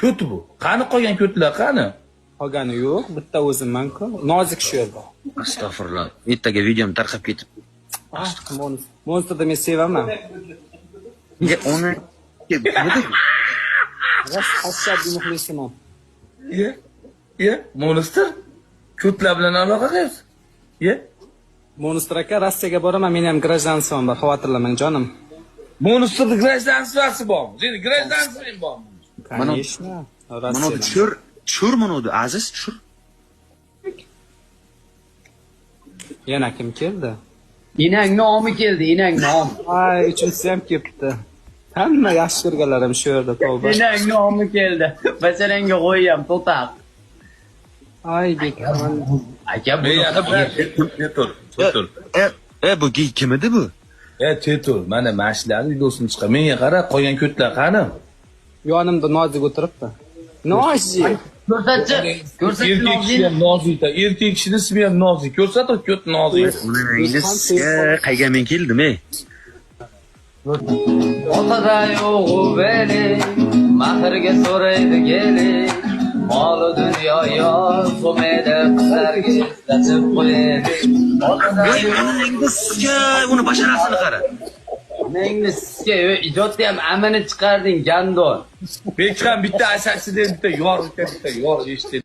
Ko't bu. Qani qolgan ko'tlar qani? Qolgani yo'q, bitta o'zimman-ku. Nozik shu yerda. Astag'firullah. Ertaga videom tarqab ketib. Ah, Monsterda men sevaman. Ya uni nima? Rost ashaddiy muxlisiman. Ye? Ye? Monster? Ko'tlar bilan aloqa qilyapsiz? Ye? Monster aka, Rossiyaga boraman, meni ham гражданство m bor, xavotirlamang jonim. Monsterni гражданство si bormi? Seni гражданство ng bormi? Конечно. Mana Rossiyadan. tushir, tushir mana uni, Aziz, tushir. Yana kim keldi? Enang nomi keldi, enang nomi. Ay, uchinchisi ham kelibdi. Hamma yaxshi ko'rganlarim shu yerda, tavba. Enang nomi keldi. Basharangga qo'yyam, to'taq. Ay, bekman. Aka, Men yana Tetur, tetur. E, e bu kim edi bu? E, tetur, mana mana shularni videosini chiqar. Menga qara, qolgan ko'tlar qani? Yonimda Nozik o'tiribdi. Nozik. Ko'rsatchi, ko'rsatchi Erkak kishi Nozin. ham nozik, erkak kishini ismi ham nozik. Ko'rsat, ko't nozik. Uni qayga men keldim, ey. Otada yo'g'u beli, mahrga so'raydi geli. Moli dunyo yor, qo'maydi qizlarga eslatib qo'yaydi. Otada Ey, onangni sizga, uni basharasini qara. Onangni sizga ijodda ham amini chiqarding, gandon. Bekxon bitta asasida bitta yor, bitta yor eshitdi.